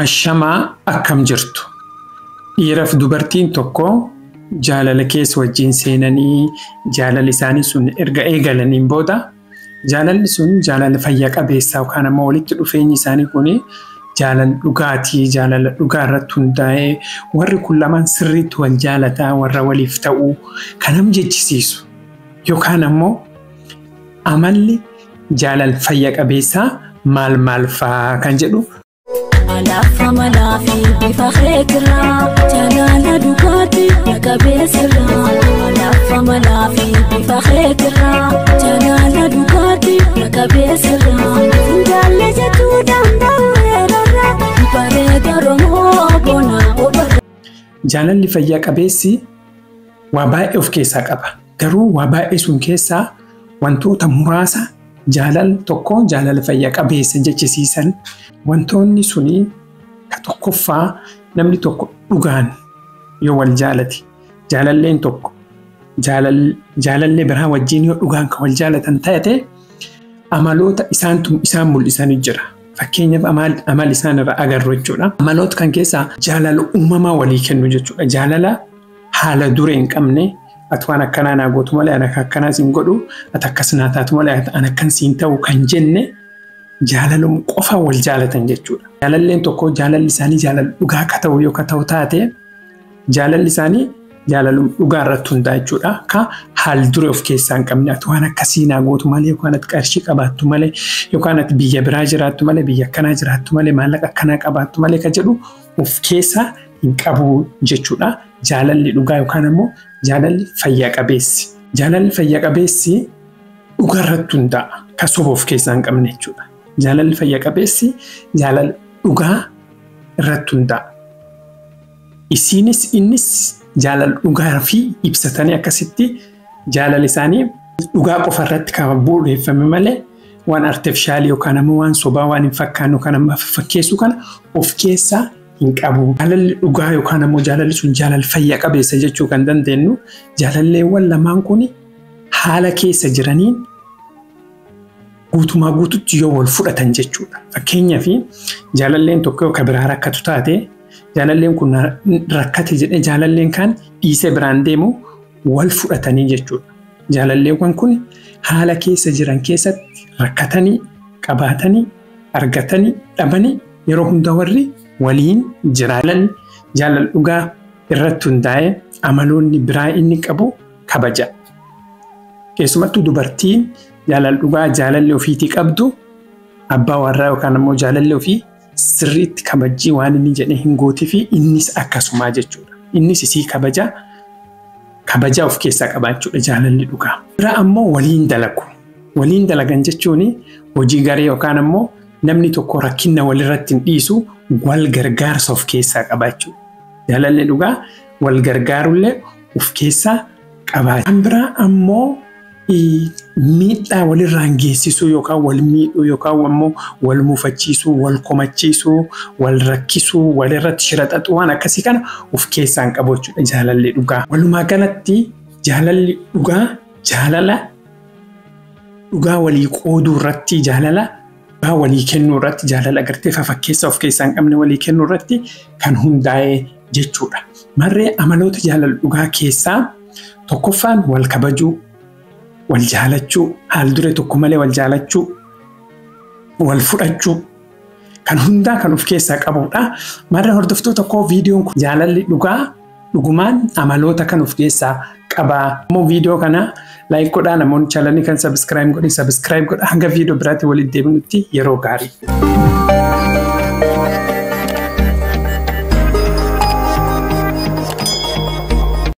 Ashamaa akkam jirtu? Dhiiraaf dubartiin tokko jaalala keessa wajjin seenanii jaalala isaanii sun erga eegalaniin booda jaalalli sun jaalala fayya qabeessaa yookaan ammoo walitti dhufeenyi isaanii kun jaalala dhugaatii, jaalala dhugaa irratti hundaa'ee warri kun lamaan sirriitti wal jaalataa warra waliif ta'uu kan nama jechisiisu yookaan ammoo amalli jaalala fayya qabeessaa maal maal fa'aa kan jedhu. Jaalalli fayyaa qabeessi waa baay'ee of keessaa qaba. Garuu waa baay'ee sun keessaa wantoota muraasa jaalala tokko jaalala fayyaa qabeessa jechisiisan wantoonni suni ka tokkoffaa namni tokko dhugaan yoo wal jaalate, jaalalleen tokko jaalallee biraa wajjin yoo dhugaan kan wal jaalatan ta'e amaloota isaan mul'isanii jira. Fakkeenyaaf amal isaan irraa agarru jechuudha. Amaloota kan keessaa jaalala uumamaa walii kennu jechuudha. Jaalala haala duree hin qabne, ati waan akkanaa naa gootu malee ani akkanaa siin godhu, ati akkas naa taatu malee ani akkan siin ta'u kan jenne jaalaluma qofa wal jaalatan jechuudha. Jaalalleen tokko jaalalli isaanii jaalala dhugaa akka ta'u yoo ta'u taate jaalalli isaanii jaalaluma dhugaa irratti hundaa'a jechuudha. Ka haal duree of keessaa hin qabne, ati waan akkasii naa gootu malee yookaan ati qarshii qabaattu malee yookaan ati biyya biraa jiraattu malee biyya akkanaa jiraattu malee maallaqa akkanaa qabaattu malee kan jedhu of keessaa hin qabu jechuudha. Jaalalli dhugaa yookaan ammoo jaalalli fayyaa qabeessi. Jaalalli fayyaa qabeessi dhugaa irratti hundaa'a. Ka soba of keessaa hin qabne jechuudha. Jaalalli fayyaa qabeessi jaalala dhugaa irratti hundaa'a. Isiinis innis jaalala dhugaa fi ibsatanii akkasitti jaalala isaanii dhugaa qofa irratti kan bu'uureffame malee waan artifishaalii yookaan ammoo waan sobaa waan hin fakkaanne yookaan ammoo fakkeessu kana of keessaa hin qabu. Jaalalli dhugaa yookaan ammoo jaalalli sun jaalala fayyaa qabeessa jechuu kan dandeenyu jaalalleewwan lamaan kun haala keessa jiraniin guutumaa guututti yoo wal fudhatan jechuudha. Fakkeenyaaf jaalalleen tokko yoo biraa rakkatu taate jaalalleen kun rakkate jedhee jaalalleen kaan dhiisee biraan deemu wal fudhatanii jechuudha. Jaalalleewwan kun haala keessa jiran keessatti rakkatanii, qabaatanii, argatanii, dhabanii yeroo hunda warri waliin jiraatan jaalala dhugaa irratti hundaa'ee amaloonni biraa inni qabu kabaja. Keessumattuu dubartiin jaalala dhugaa jaalalli ofiitii qabdu abbaa warraa yookaan ammoo jaalalli ofii sirriitti kabajjii waan inni jedhee hin gootii fi innis akkasumaa jechuudha. Innis isii kabajaa of keessaa qaba jechuudha jaalalli dhugaa. Biraa ammoo waliin dalagu. Waliin dalagan jechuun hojii garee yookaan ammoo namni tokko rakkina walirratti hin dhiisu wal gargaarsa of keessaa qaba jechuudha. Jaalalli dhugaa wal gargaarullee of keessaa qaba. Kan biraa ammoo miidhaa walirraan geessisuu yookaan wal miidhuu yookaan ammoo wal mufachiisuu, wal komachiisuu, wal rakkisuu, walirratti shira xaxuu waan akkasii kana of keessaa hin qabu jechuudha jaalalli dhugaa. Walumaa galatti jaalalli dhugaa jaalala dhugaa walii qooduu irratti, jaalala dhugaa walii kennuu irratti, jaalala agartee fafakkeessa of keessaa hin qabne walii kennuu irratti kan hundaa'e jechuudha. Marree amaloota jaalala dhugaa keessaa tokkoffaan wal kabajuu, wal jaalachuu, haal duree tokko malee wal jaalachuu, wal fudhachuu kan hundaa kan of keessaa qabudha. Marree hordoftoota koo viidiyoon kun jaalalli dhugaa dhugumaan amaloota kan of keessaa qaba. Ammoo viidiyoo kana like godhaa, namoonni chaanalii kan subscribe godhin subscribe godhaa. Hanga viidiyoo biraatti walitti deebinutti yeroo gaarii.